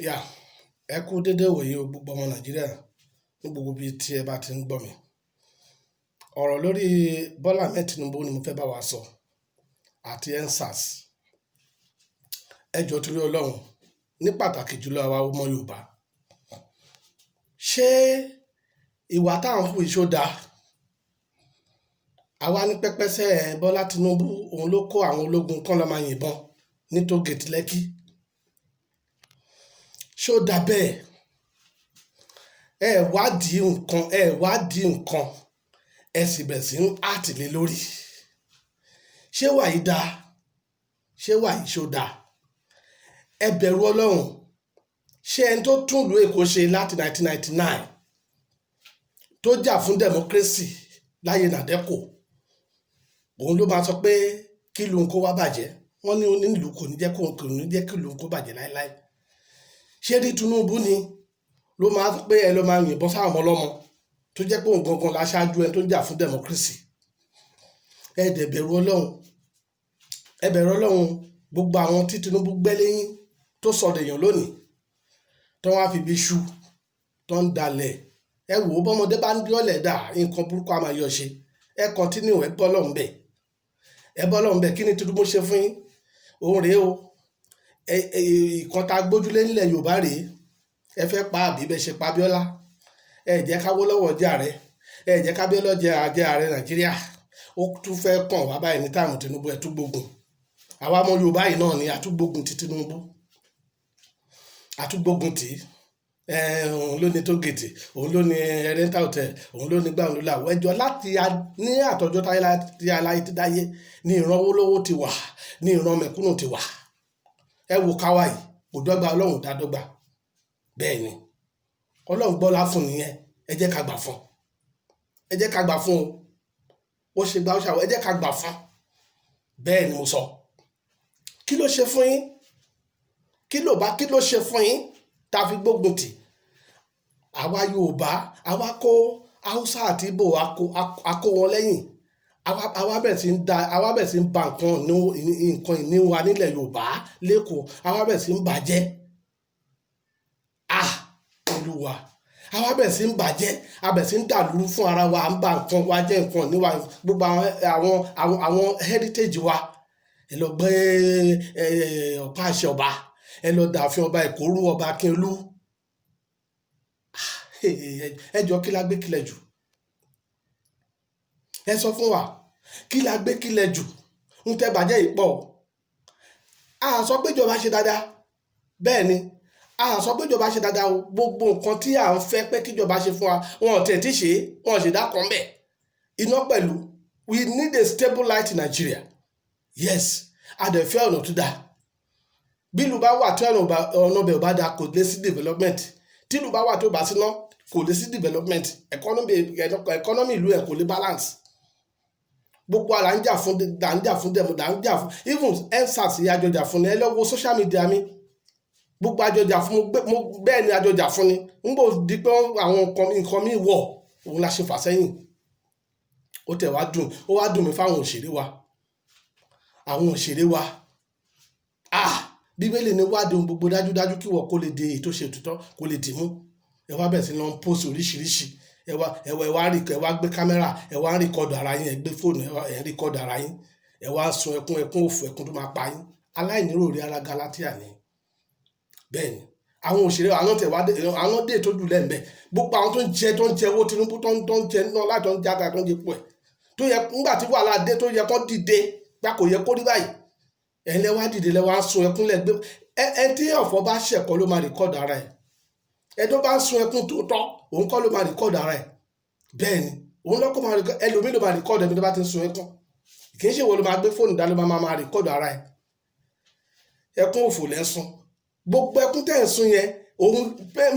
Yà, ẹ kú dédé ìwòyí o gbogbo ọmọ Nàìjíríà ní gbogbo ibi tí ẹ bá ti ń gbọ́ mi. Ọ̀rọ̀ lórí Bọ́lá Ahmed Tinubu ni mo fẹ́ bá wa sọ àti EndSARS. Ẹ jọ̀ọ́, torí Ọlọ́run, ní pàtàkì jùlọ àwa ọmọ Yorùbá. Ṣé ìwà tá à ń hù yìí ṣó dáa? Àwa ní pẹ́pẹ́sẹ́ Bọ́lá Tinubu, òun ló kó àwọn ológun kán lọ máa yìnbọn ní toll gate Lekki. Ṣé ó dáa bẹ́ẹ̀? Ẹ wádìí nǹkan, ẹ wádìí nǹkan, ẹ sì bẹ̀rẹ̀ sí ń act lé lórí. Ṣé ìwà yìí dáa? Ṣé ìwà yìí ṣó dáa? Ẹ bẹ̀rù Ọlọ́run. Ṣé ẹni tó tún ìlú Èkó ṣe láti 1999, tó jà fún democracy láyé NADECO, òun ló máa sọ pé kí ìlú kó wá bàjẹ́? Wọ́n ní onílùú kò ní jẹ́ kí ìlú kó bàjẹ́ láéláé. Ṣé rí Tinubu ni ló máa sọ pé ẹ lọ máa yìnbọn sáwọn ọmọ ọlọ́mọ, tó jẹ́ pé òun gangan láṣáájú ẹni tó ń jà fún democracy? Ẹ dẹ̀ bẹ̀rù Ọlọ́run, ẹ bẹ̀rù Ọlọ́run. Gbogbo àwọn tí Tinubu gbẹ́ lẹ́yìn tó sọ̀rọ̀ èèyàn lónìí, tó wá fi bí ṣu tó ń dalẹ̀, ẹ wò ó, bọ́mọdé bá ń dọ́lẹ̀ dà, nǹkan burúkú á máa yọ ṣe. Ẹ continue, ẹ bọ́ lọ́hùn bẹ̀, ẹ bọ́ lọ́hùn bẹ̀. Kí ni Tinubu ṣe fún yín? Òun rèé o. Ìkan tá a gbójúlé nílẹ̀ Yorùbá rèé. Ẹ fẹ́ pa, àbí bẹ́ẹ̀ ṣe pa Abíọ́lá? Ẹ jẹ́ káwólọ́wọ̀ jẹ́ ààrẹ, ẹ jẹ́ kábíọ́lá jẹ́ ààrẹ Nàìjíríà. Ó tún fẹ́ kàn wá báyìí ní time Tinubu. Ẹ tún gbógun. Àwa ọmọ Yorùbá yìí náà ni àtúgbógun ti Tinubu, àtúgbógun tì í. Òun ló ní toll gate, òun ló ní rental hotel, òun ló ní gbà, òun ló làwọ̀ ẹjọ́ láti ní àtọ́jọ́ tí aláyé ti dáyé ní ìran owó ti wà, ní ìran mẹ̀kúnnù ti wà. Ẹ wo káwa yìí kò dọ́gba. Ọlọ́run dá dọ́gba. Bẹ́ẹ̀ ni, Ọlọ́run gbọ́lá fún nìyẹn. Ẹ jẹ́ ká gbà fún, ẹ jẹ́ ká gbà fún o. Ó ṣe gbà, ó ṣàwọ̀, ẹ jẹ́ ká gbà fún. Bẹ́ẹ̀ ni mo sọ. Kí ló ṣe fún yín? Kí ló bá, kí ló ṣe fún yín tá a fi gbógun tì? Àwa Yorùbá, àwa kó Haúsá àti Ìgbò, a kó wọn lẹ́yìn. Àwa bẹ̀rẹ̀ sí ń da, àwa bẹ̀rẹ̀ sí ń ba nǹkan ìní wa nílẹ̀ Yorùbá l'Ékòó, àwa bẹ̀rẹ̀ sí ń bàjẹ́. Ah, Olúwa! Àwa bẹ̀rẹ̀ sí ń bàjẹ́, a bẹ̀rẹ̀ sí ń dàlúrú fún ara wa, à ń ba nǹkan wa jẹ́, nǹkan ìní wa, gbogbo àwọn heritage wa. Ẹ lọ gbé ọ̀pá àṣẹ ọba, ẹ lọ dààfin ọba Èkó rú, ọba Akínolú. Ẹ jọ, kí la gbé kílẹ̀ jù? Ẹ sọ fún wa, kí la gbé kílẹ̀ jù? Ń tẹ́ bàjẹ́ yìí pọ̀. A sọ pé ìjọba ṣe dáadáa, bẹ́ẹ̀ ni, a sọ pé ìjọba ṣe dáadáa o. Gbogbo nǹkan tí à ń fẹ́ pé kíjọba ṣe fún wa, wọn ò tẹ̀ tí ṣe é, wọn ò ṣe dá kan bẹ́ẹ̀. Iná pẹ̀lú, we need a stable light in Nigeria. Yes, a dẹ̀ fẹ́ ọ̀nà tó dáa. Bí ìlú bá wà tí ọ̀nà ọbẹ̀ ò bá dáa, kò lè sí development. Tí ìlú bá wà tó bá síná, kò lè sí development. Economy ìlú ẹ̀ kò lè balance. Gbogbo àlà ń jà fún, là ń jà fún demo, là ń jà fún. Even EndSARS yìí, àjọjà fún ni. Ẹ lọ wo social media mi, gbogbo àjọjà fún mo. Bẹ́ẹ̀ ni, àjọjà fún ni. Ń bò di pé àwọn nǹkan mi wọ̀, òun la ṣe fà sẹ́yìn. Ó tẹ̀ wá dùn, ó wá dùn mí fáwọn òṣèré wa, àwọn òṣèré wa. Ah, Bíbélì ní wádìí ohun gbogbo dájúdájú, kí wọ́n kó lè de èyí tó ṣe òtítọ́, kó lè dì mú. Ẹ wá bẹ̀rẹ̀ sí lọ ń post oríṣiríṣi. Ẹ wá rí, ẹ wá gbé camera, ẹ wá ń record ara yín, ẹ gbé fóònù, ẹ ń record ara yín, ẹ wá sun ẹkún, ẹkún òfò, ẹkún tó máa pa yín. Aláìníròrí ara Galatia ni. Bẹ́ẹ̀ ni, àwọn òṣèré, àwọn tẹ̀ wá dé, àwọn dé tó jù lẹ́ǹbẹ̀. Gbogbo àwọn tó ń jẹ owó Tinubu, tó ń jẹ náà láti tó ń jáde, tó ń jẹ pọ̀ ẹ̀, tó yẹ nígbà tí wàhálà dé, tó yẹ kó dìde gbà, kò yẹ kó rí báyìí. Ẹ̀ lẹ́ wá dìde, lẹ́ wá sun ẹkún lẹ́gbẹ́ ẹ. Ẹ tí ọ̀fọ̀ bá ṣẹ̀kọ́ ló máa record ara ẹ̀. Ẹ tó bá ń sun ẹkún tó tọ́, òun kọ́ ló máa record ara ẹ̀. Bẹ́ẹ̀ ni, òun lọ́kọ́ máa record, ẹlòmíì ló máa record ẹ̀mí tó bá ti ń sun ẹkún. Kì í ṣe ìwọ ló máa gbé fóònù dání, ló máa record ara ẹ̀. Ẹkún òfò lẹ́ ń sun. Gbogbo ẹkún tẹ́ ń sun yẹn, òun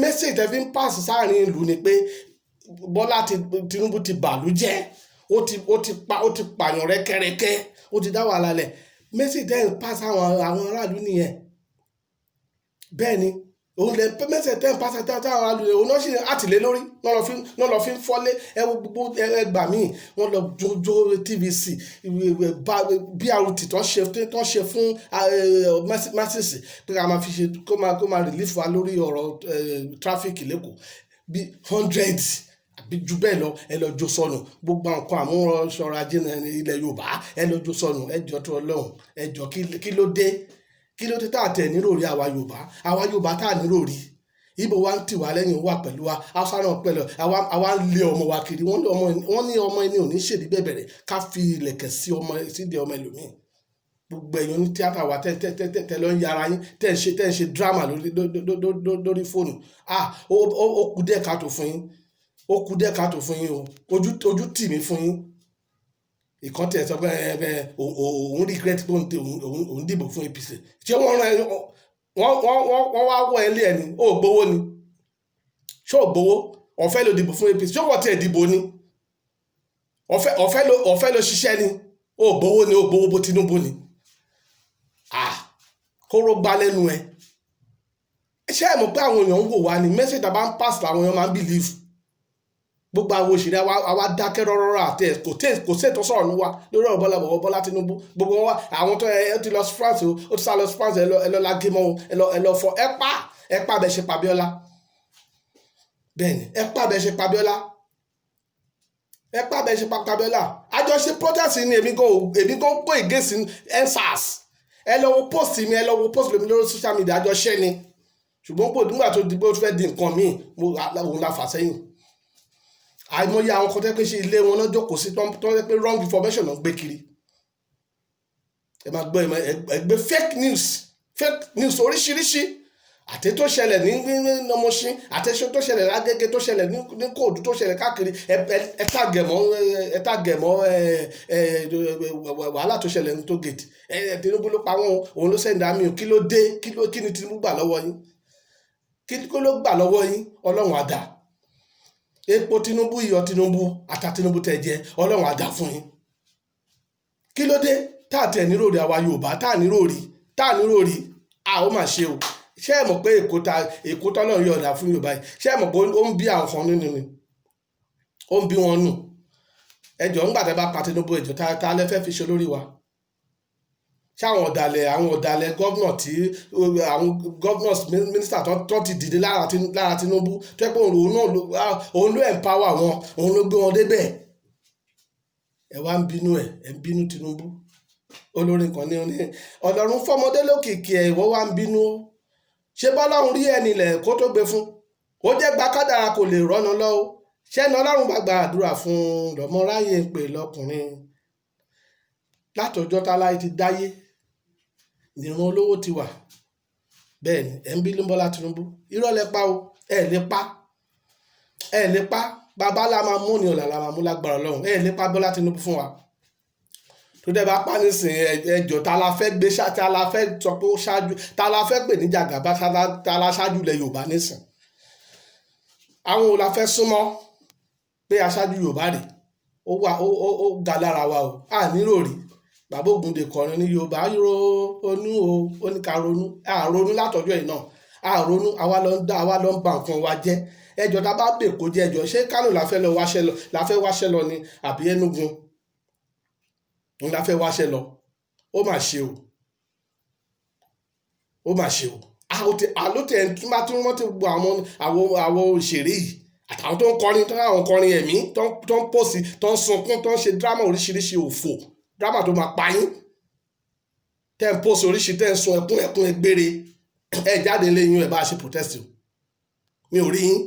message tẹ́ fi ń pass sáàrin ìlú ni pé Bọ́lá Tinubu ti bàlú jẹ́, ó ti pààyàn rẹ́kẹ́rẹ́kẹ́, ó ti dá wàhálà lẹ̀. Message tẹ́ ń pass àwọn aráàlú nìyẹn. Bẹ́ẹ̀ ni. Òun lẹ mẹsẹ̀ ten percent táwọn alùpùpù òun náà sì àtìlé lórí náà lọ fi ń fọ́lé. Ẹ wo gbogbo ẹgbà míì, wọ́n lọ jó TVC, BRT tó ṣe fún masses pé ká máa fi ṣe kó máa relief wa lórí ọ̀rọ̀ traffic l'Ékòó, bí 100 àbí jù bẹ́ẹ̀ lọ, ẹ lọ jó sọnù. Gbogbo nǹkan àmúṣọrọ̀ ajé ilẹ̀ Yorùbá, ẹ lọ jó sọnù. Ẹ jọ tó Ọlọ́run, ẹ jọ, kí ló dé? Kí ló dé tá a tẹ̀ níròrí? Àwa Yorùbá, àwa Yorùbá tá a níròrí, Ìgbò wa ń tì wá lẹ́yìn, wà pẹ̀lú wa, Haúsá náà pẹ̀lú àwa ń lé ọmọ wa kiri. Wọ́n ní ọmọ ẹni ò ní ṣèdí bẹ̀bẹ̀rẹ̀ ká fi ilẹ̀kẹ̀ sí ọmọ sídìí ọmọ ẹlòmíì. Gbogbo ẹ̀yin ní tíátà wa, tẹ́ tẹ́ tẹ́ tẹ́ lọ ń yára yín, tẹ́ ń ṣe drama lórí fóònù, ah, ó kù díẹ̀ káàtó fún yín, ó kù díẹ̀ káàtó fún yín o. Ojú tì mí fún yín. Ìkan tẹ̀ sọ pé ẹ òun regret pé òun dìbò fún APC. Ṣé wọ́n rán ẹ? Wọ́n wá wọ ẹ lé ẹni ó gbowó ni? Ṣé ò gbowó ọ̀fẹ́ ló dìbò fún APC? Ṣé wọ́n tiẹ̀ dìbò ni? Ọ̀fẹ́ ló ṣiṣẹ́ ni? Ó gbowó ni? Ó gbowó bó Tinubu ni? Ah, kóró gbá lẹ́nu ẹ. Ṣé ẹ mọ̀ pé àwọn èèyàn ń wò wá ní message tá a bá ń pass, làwọn èèyàn máa ń believe. Gbogbo àwọn òṣèré àwa dákẹ́ rọ́rọ́rọ́ àti ẹ̀ kò sí ètò sọ̀rọ̀ ní wa lórí ọ̀rọ̀ Bọ́lá bọ̀wọ̀ Bọ́lá Tinubu. Gbogbo wọn wá, àwọn tó ẹ ti lọ sí France o, ó ti sá lọ sí France. Ẹ lọ lágé mọ́ o, ẹ lọ fọ ẹ pa bẹ́ẹ̀ ṣe pa Bíọ́lá. Bẹ́ẹ̀ ni, ẹ pa bẹ́ẹ̀ ṣe pa Bíọ́lá, ẹ pa bẹ́ẹ̀ ṣe pa Bíọ́lá. Àjọṣe protest ni. Èmi gan go against EndSARS. Ẹ lọ wo post mi, ẹ lọ wo post mi lórí social media. Àjọṣe ni, ṣùgbọ́n kò nígbà tó di pé ó fẹ́ di nǹkan míì, òun la fà sẹ́yìn. Àìmọye àwọn kan tẹ́ pé ṣe ilé wọn náà jókòó sí, tó ń pé wrong information náà gbé kiri. Ẹ máa gbọ́, ẹ gbé fake news, fake news oríṣiríṣi, àti tó ṣẹlẹ̀ ní Ọmọṣin, àti tó ṣẹlẹ̀ lágége, tó ṣẹlẹ̀ ní Kóòdù, tó ṣẹlẹ̀ káàkiri. Ẹ tàgẹ̀mọ́ ẹ wàhálà tó ṣẹlẹ̀ ní toll gate. Ẹ Tinubu ló pa wọn, òun ló send army. Kí ló dé? Kí ni Tinubu gbà lọ́wọ́ yín? Kí ló gbà lọ́wọ́ yín? Ọlọ́run àdá epo Tinubu, iyọ̀ Tinubu, ata Tinubu tẹ̀ jẹ, Ọlọ́run àdá fún yín. Kí ló dé tá à tẹ̀ níròrí? Àwa Yorùbá tá à níròrí, tá à níròrí, a ó mà ṣe o. Ṣé ẹ mọ̀ pé Èkó ta Èkó tọ́lọ́run yọ̀ọ̀dà fún Yorùbá yìí, ṣé ẹ mọ̀ pé ó ń bí àwọn kan nínú ni? Ó ń bí wọn nù. Ẹjọ́ ńgbà tẹ́ bá pa Tinubu, ẹjọ́, ta lẹ fẹ́ fi ṣe olórí wa? Ṣé àwọn ọ̀dàlẹ̀ governor, tí àwọn governors, minister tó ti dìde lára Tinubu, tó yẹ pé òun náà òun ló empower wọn, òun ló gbé wọn débẹ̀? Ẹ wá ń bínú, ẹ ń bínú Tinubu. Olórin kan ní Ọlọ́run fọmọdé lókìkí ẹ, ìwọ wá ń bínú. Ṣé bọ́lọ́run rí ẹni ilẹ̀ kó tó gbé fún ó jẹ́ gba kádàrá, kò lè rọ́nà lọ́wọ́. Ṣẹ́ni Ọlọ́run bá gba àdúrà fún lọ́mọ ráyè ń pè lọ́kùnrin. Látọjọ́ táláyé ti dáyé nìran olówó ti wà. Bẹ́ẹ̀ ni ẹ̀ ń bínú Bọ́lá Tinubu. Irọ́ lẹ pa o, ẹ lè pa, ẹ lè pa. Bàbá la máa mú ní ọ̀la la máa mú lágbára Ọlọ́run. Ẹ lè pa Bọ́lá Tinubu fún wa. Tó dẹ́ bá pa nísìnyí, ẹjọ́, ta la fẹ́ gbé, ta la fẹ́ sọ pé ó ṣáájú, ta la fẹ́ pè ní jàgàbá, ta la ṣáájú ilẹ̀ Yorùbá nísìn? Àwọn ò la fẹ́ súnmọ́ pé aṣáájú Yorùbá rè? Ó wà, ó ga lára wa o. A nílò rí bàbá Ògúndé kọrin ní Yorùbá ronú o, ó ní ká ronú. A ronú látọjọ́ yìí náà, a ronú. Àwa lọ ń dá, àwa lọ ń ba nǹkan wa jẹ́. Ẹjọ́, tá a bá bè kó jẹ́, ẹjọ́, ṣé Kánò la fẹ́ lọ wáṣẹ́ lọ, la fẹ́ wáṣẹ́ lọ ni, àbí Enugu ń la fẹ́ wáṣẹ́ lọ? Ó mà ṣe o, ó mà ṣe o. Àló tẹ̀ ń bá tún rántí gbogbo àwọn òṣèré yìí àtàwọn tó ń kọrin, tó ń àwọn kọrin ẹ̀mí, tó ń pòsì, tó ń sunkún, tó ń ṣe drama oríṣiríṣi, òfò, drama tó máa pa yín, tẹ́ ń pòsì oríṣi, tẹ́ ń sun ẹkún ẹkún ẹgbére. Ẹ jáde lẹ́yìn ẹ bá ṣe protest o, mi ò rí yín.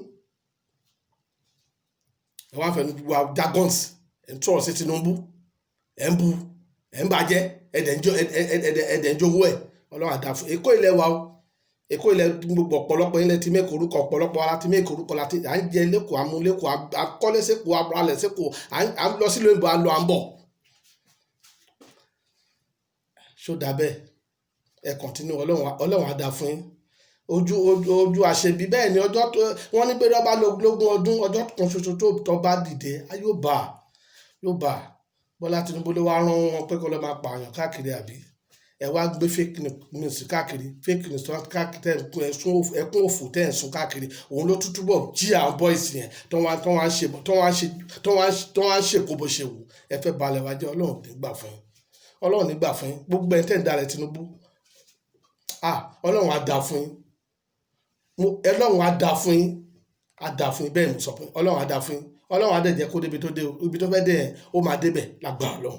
Ẹ wá fẹnu gbogbo jargons, ẹ ń tọrọ sí Tinubu, ẹ ń bu, ẹ ń bàjẹ́, ẹ̀dẹ̀ ń jowó ẹ̀. Ọlọ́run àdá fún Èkó ilẹ̀ wa o. Èkó ilẹ̀ gbogbo ọ̀pọ̀lọpọ̀ ilẹ̀ ti mẹ́kọ̀ orúkọ, ọ̀pọ̀lọpọ̀ ara ti mẹ́kọ̀ orúkọ láti à ń jẹ lẹ́kọ̀ọ́, àmú lẹ́kọ̀ọ́, àkọ́lé sẹ́kọ̀ọ́, alẹ̀ sẹ́kọ̀ọ́, à ń lọ sílùú òyìnbó, à ń lọ, à ń bọ̀. Ṣó dà bẹ́ẹ̀? Ẹ continue. Ọlọ́run á dá fún yín. Ojú àṣebí bẹ́ẹ̀ ni. Ọjọ́ tó wọ́n ní pé ọba lógún ọdún, ọjọ́ kan ṣoṣo tó bá dìde, á yóò bá. Bọ́lá Tinubu ló wá rán wọn pé kó lọ máa pààyàn káàkiri, àbí? Ẹ wá gbé fake news káàkiri, fake news káàkiri, tẹ́ ẹkún òfò tẹ́ ẹ̀ ń sun káàkiri. Òun ló tútúbọ̀ jí àwọn boys yẹn tó wá ń ṣe tó wá ń ṣe kó bó ṣe wù. Ẹ fẹ́ balẹ̀ wá jẹ́. Ọlọ́run ní gbà fún yín, Ọlọ́run ní gbà fún yín. Gbogbo ẹ̀ tẹ́ ń dalẹ̀ Tinubu, ah, Ọlọ́run á dà fún yín. Ọlọ́run á dà fún yín, á dà fún yín. Bẹ́ẹ̀ mo sọ fún yín, Ọlọ́run á dà fún yín. Ọlọ́run á dẹ̀ jẹ́ kó débi tó dé o. Ibi tó fẹ́ dé yẹn, ó máa débẹ̀ lágbára Ọlọ́run.